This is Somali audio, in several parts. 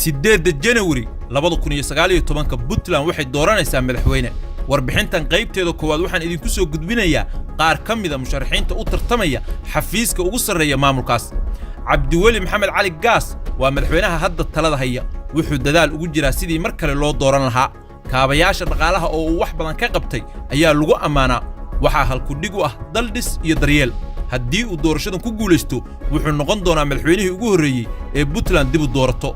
8-da Janawari 2019-ka Puntland waxay dooranaysaa madaxweyne. Warbixintan qaybteeda koowaad waxaan idinku soo gudbinayaa qaar ka mida musharaxiinta u tartamaya xafiiska ugu sarreeya maamulkaas. Cabdiweli Maxamed Cali Gaas waa madaxweynaha hadda talada haya. Wuxuu dadaal ugu jiraa sidii mar kale loo dooran lahaa. Kaabayaasha dhaqaalaha oo uu wax badan ka qabtay ayaa lagu ammaanaa. Waxaa halkudhig u ah daldhis iyo daryeel. Haddii uu doorashadan ku guulaysto, wuxuu noqon doonaa madaxweynihii ugu horreeyey ee Puntland dib u doorato.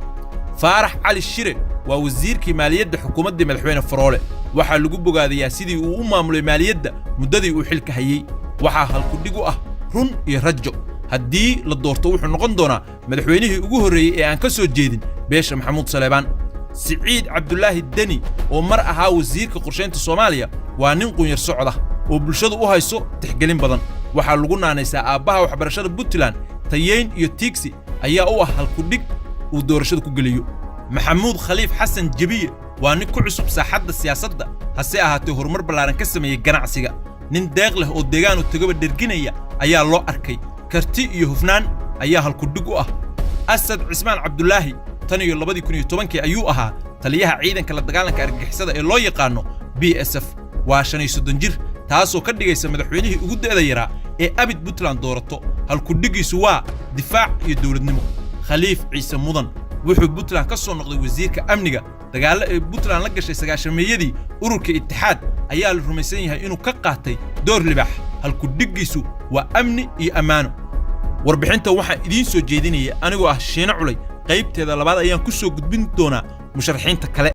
Faarax Cali Shire waa wasiirkii maaliyadda xukuumaddii madaxweyne Faroole. Waxaa lagu bogaadayaa sidii uu u maamulay maaliyadda muddadii uu xilka hayey. Waxaa halkudhig u ah run iyo rajo. Haddii la doorto, wuxuu noqon doonaa madaxweynihii ugu horreeyey ee aan ka soo jeedin beesha Maxamuud Saleebaan. Siciid Cabdulaahi Deni oo mar ahaa wasiirka qorshaynta Soomaaliya waa nin qunyar socda oo bulshadu u hayso tixgelin badan. Waxaa lagu naanaysaa aabbaha waxbarashada Puntland. Tayeyn iyo tiigsi ayaa u ah halkudhig uu doorashada ku geliyo. Maxamuud Khaliif Xasan Jebiye waa nin ku cusub saaxadda siyaasadda, hase ahaatee horumar ballaaran ka sameeyey ganacsiga. Nin deeq leh oo deegaanu tegaba dherginaya ayaa loo arkay. Karti iyo hufnaan ayaa halkudhig u ah. Asad Cismaan Cabdulaahi tan iyo 2010-kii ayuu ahaa taliyaha ciidanka la dagaalanka argagixisada ee loo yaqaano BSF. Waa 35 jir, taasoo ka dhigaysa madaxweynihii ugu da'da yaraa ee abid Puntland doorato. Halkudhiggiisu waa difaac iyo dowladnimo. Khaliif Ciise Mudan wuxuu Puntland ka soo noqday wasiirka amniga. Dagaallo ay Puntland la gashay sagaashameeyadii ururka Itixaad ayaa la rumaysan yahay inuu ka qaatay door libaax. Halkudhiggiisu waa amni iyo ammaano. Warbixinta waxaan idiin soo jeedinaya anigoo ah Shiine Culay. Qaybteeda labaad ayaan ku soo gudbin doonaa musharaxiinta kale.